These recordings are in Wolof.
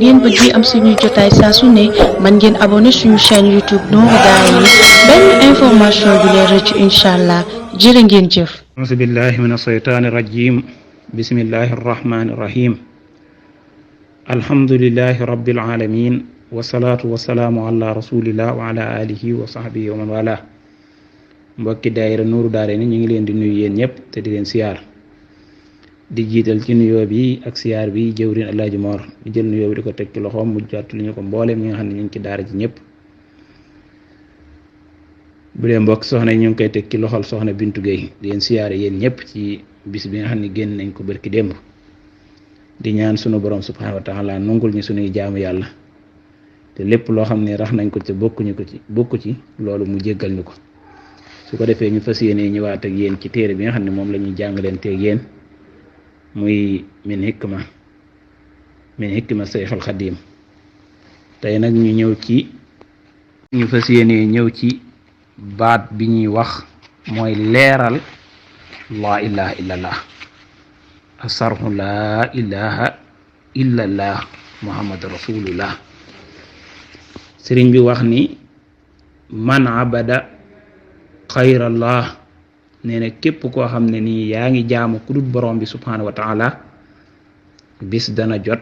ngeen bëggee am suñuy jotaay saa su ne mën ngeen abonné suñu chaîne YouTube Nourou Darayni benn information du leen rëcc incha allah jërë ngeen jëf. auzu billahi min asheytaani rajim bismillahi arrahmani irrahim alhamdulilahi rabbil alamin wasalaatu wasalaamu ala rasulillah wa ala alihi wa sahbihi wa man wala mbokki daayira Nourou Darayni ñu ngi leen di nuyu yéen ñëpp te di leen siyaar di jiital ci nuyoo bi ak siyaar bi jëwrin Alaaji Moor di jël nuyoo bi di ko teg ci loxoom mu jàttul ñu ko mbooleem ñi nga xam ne ñu ngi ci daara ji ñëpp bu dee mbokk soxna yi ñu ngi koy teg ci loxol soxna Bintu Gueye di leen siyaare yéen ñëpp ci bis bi nga xam ne génn nañ ko barki démb di ñaan sunu borom subhaanahu wa taala nungul ñu sunuy jaamu yàlla te lépp loo xam ne rax nañ ko ci bokku ci loolu mu jéggal ñu ko su ko defee ñu fas yéene ñëwaat ak yéen ci téere bi nga xam ne moom la ñuy jàngaleen teeg yéen muy min hikma Seyxul Xadiim tey nag ñu fas yéene ñëw ci baat bi ñuy wax mooy leeral laa ilaha illallah asarhu laa ilaha illallah muhammad rasulullah sëriñ bi wax ni man abada xayrallah nee na képp koo xam ne nii yaa ngi jaamu ku dul borom bi subhanahu wa taala bis dana jot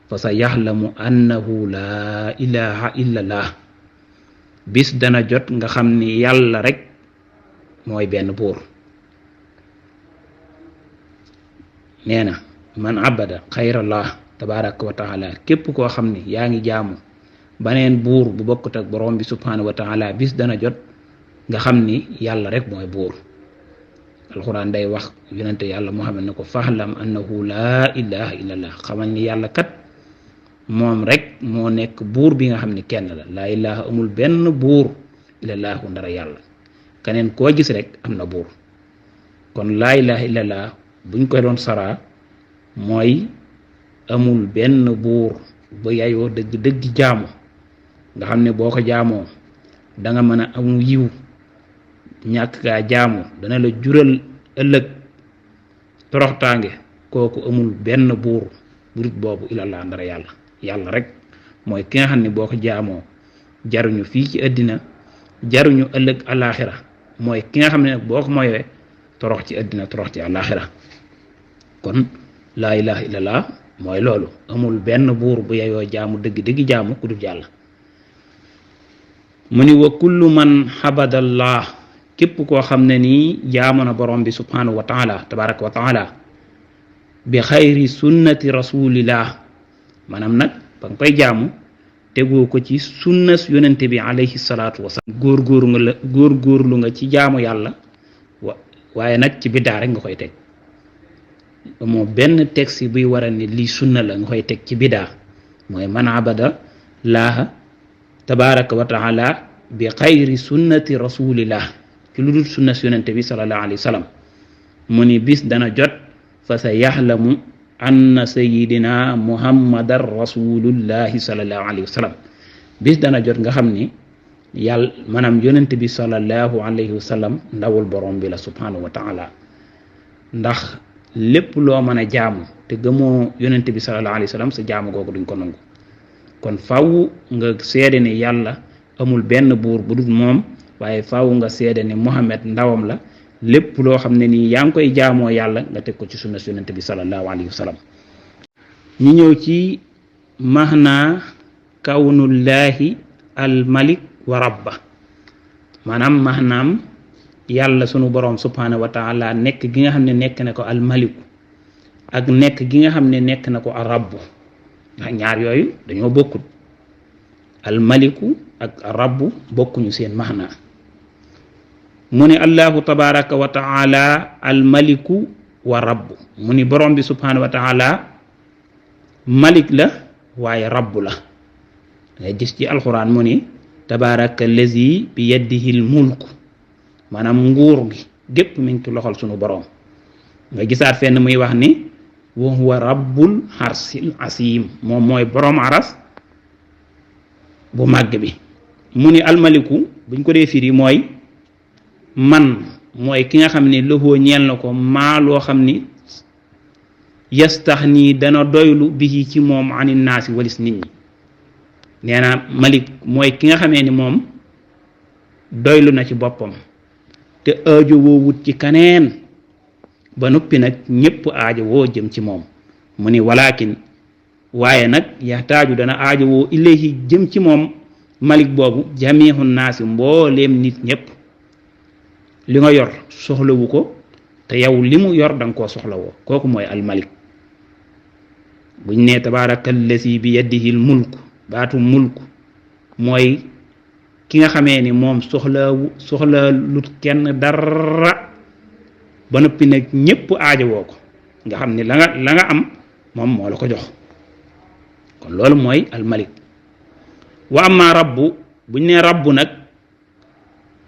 fa sa yaxlamu annahu laa ilaha illallah bis dana jot nga xam ni yàlla rek mooy benn buur nee na man abada xayrallah tabaraka wa taala képp koo xam ni yaa ngi jaamu baneen buur bu bokkut ak borom bi subhanahu wa taala bis dana jot nga xam ni yàlla rek mooy buur alxuraan day wax yonente yàlla Muhammad ne ko fahlam annahu laa ilaha illallah xamal ni yàlla kat moom rek moo nekk buur bi nga xam ni kenn la laa ilaha amul benn buur illallahu ndara yàlla keneen koo gis rek am na buur kon laa ilaha illallah buñ koy doon saraa mooy amul benn buur ba yayoo dëgg jaamu nga xam ne boo ko jaamoo da nga mën a amu yiw ñàkk gaa jaamu dana la jural ëllëg toroxtaange kooku amul benn buur burut boobu ilallah ndara yàlla rek mooy ki nga xam ne boo ko jaamoo jaruñu fii ci àddina jaruñu ëllëg alaxira mooy ki nga xam ne boo ko moywee torox ci àddina torox ci alaxira kon laa ilaha illallah mooy loolu amul benn buur bu yeyoo jaamu dëgg jaamu ku dul yàlla mu ni wa kullu man xabadallah képp koo xam ne nii jaamu na borom bi subhanahu wa taala tabaraka wa taala bi xayri sunnati rasulillah maanaam nag ba nga koy jaamu tegoo ko ci sunnas yonente bi alayhi salaatu wasalaam góorgóorlu nga ci jaamu yàlla waaye nag ci biddaa rek nga koy teg moo benn texte buy waral ne lii sunna la nga koy teg ci biddaa mooy man abada laaha tabaraka wa taala bi xayri sunnati rasulillah ci lu dul sunnas yonente bi sallallahu alayhi wa sallam mu ni bis dana jot fa sa yaxlamu anna sayidina muhammadan rasulullahi sallallahu alayhi wa sallam bis dana jot nga xam ni yàlla maanaam yonente bi sallallahu alayhi wa sallam ndawul borom bi la subhanahu wa taala ndax lépp loo mën a jaamu te gëmoo yonente bi sallallahu alayhi wa sallam sa jaamu googu duñ ko nangu kon faw nga seede ne yàlla amul benn buur bu dul moom waaye faw nga seede ne Muhammad ndawam la lépp loo xam ne nii yaa ngi koy jaamoo yàlla nga teg ko ci sunna yonente bi sallallahu alayhi wa sallam ñu ñëw ci mahna kawnullahi al malik wa rabba maanaam mahnaam yàlla sunu borom subhanahu wa taala nekk gi nga xam ne nekk na ko al maliku ak nekk gi nga xam ne nekk na ko al rabbu ndax ñaar yooyu dañoo bokkut al maliku ak al rabbu bokkuñu seen mahna mu ne allahu tabaraka wa taala al maliku wa rabbu mu ni borom bi subhanahu wa taala malik la waaye rabbu la ngay gis ci alquran mu ni tabaraka lazi bi yadihi al mulku maanaam nguur gi gépp mi ngi ci loxol sunu borom nga gisaat fenn muy wax ni wa huwa rabbul arsil asim moom mooy borom aras bu màgg bi mu ni almaliku buñ ko dee firi mooy man mooy ki nga xam ne loxoo ñeel na ko maa loo xam ni yastaxni dana doylu bihi ci moom ani naasi walis nit ñi nee na malik mooy ki nga xamee ni moom doylu na ci boppam te aajo woo wut ci kaneen ba noppi nag ñépp aajo woo jëm ci moom mu ni walakin waaye nag yaxtaaju dana aajo woo ilayhi jëm ci moom malik boobu jamihu naasi mbooleem nit ñépp li nga yor soxlawu ko te yow li mu yor danga koo soxlawoo kooku mooy al malik buñ ne tabaarakallasi bi yadihi l mulk baatu mulk mooy ki nga xamee ni moom soxla lut kenn dara ba noppi nag ñépp aajowoo ko nga xam ni la nga am moom moo la ko jox kon loolu mooy al malik wa amma rabbu buñ ne rabbu nag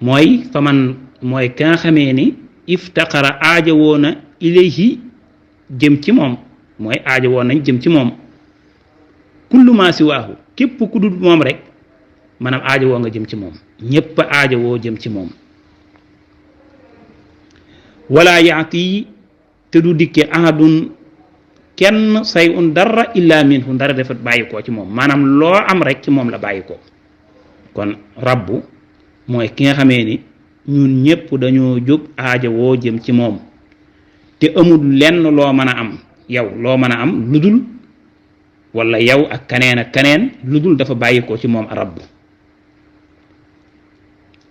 mooy faman mooy ka nga xamee ni iftaqara aajowoo na ilayhi jëm ci moom mooy aajowoo nañ jëm ci moom kullu ma siwaahu képp ku dul moom rek maanaam aajowoo nga jëm ci moom ñépp aajowoo jëm ci moom wala yaati te du dikke ahadun kenn say un dara illa minhu dara dafa bàyyi koo ci moom maanaam loo am rek ci moom la bàyyi ko kon rabbu mooy ki nga xamee ni ñun ñépp dañoo jóg aajowoo jëm ci moom te amul lenn loo mën a am yow loo mën a am lu dul wala yow ak kaneen lu dul dafa bàyyi ko ci moom rabbu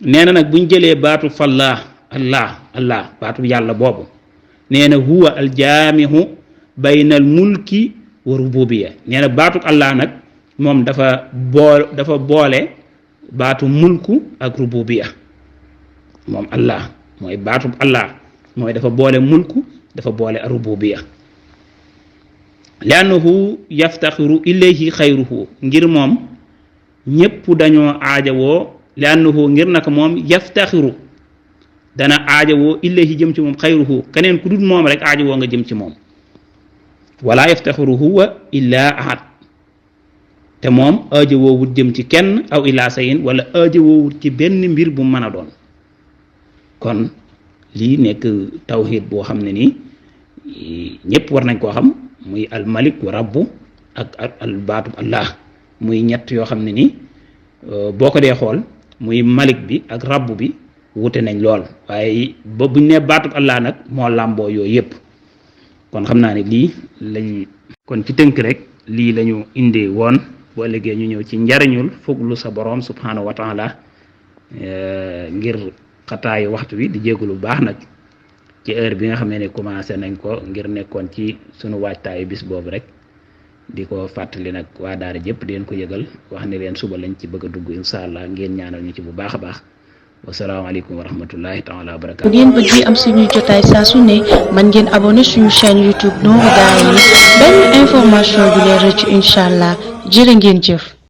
nee na nag buñ jëlee baatu fallah allah baatu yàlla boobu nee na huwa aljaamihu bayna al mulki wa rububiya nee na baatu allah nag moom dafa boole baatu mulku ak rububiya moom allah mooy baatu allah mooy dafa boole mulku dafa boole rububiya li annahu yaftaxiru ilayhi xayruhu ngir moom ñépp dañoo aajowoo li annahu ngir naka moom yaftaxiru dana aajowoo ilayhi jëm ci moom xayruhu keneen ku dul moom rek aajowoo nga jëm ci moom wala yaftaxiru huwa illa ahad te moom aajowoo wut jëm ci kenn aw illa sayin wala aajowoo wut ci benn mbir bu mën a doon kon lii nekk tawhid boo xam ne nii ñépp war nañ koo xam muy al malik wa rabbu ak al baatu allah muy ñett yoo xam ne nii boo ko dee xool muy malik bi ak rabbu bi wute nañ lool waaye ba buñ ne baatu allah nag moo làmboo yooyu yépp kon xam naa ne lii lañ kon ci tënk rek lii lañu indee woon boo ëllëgee ñu ñëw ci njariñul foglu sa boroom subhanahu wa taala ngir xataayu waxtu wi di jégalu bu baax nag ci heure bi nga xamee ne commencé nañ ko ngir nekkoon ci sunu waajtaayu bis boobu rek di ko fàttali nag waa daara jëpp di leen ko yëgal wax ne leen suba lañ ci bëgg a dugg incha allah ngeen ñaanal ñu ci bu baax a baax wasalaamaaleykum wa rahmatullahi taala wa barakatu. bu ngeen bëggee am suñuy jotaay saa su ne man ngeen abonné suñu chaîne YouTube Nourou Darayni benn information du leen rëcc incha allah jërë ngeen jëf.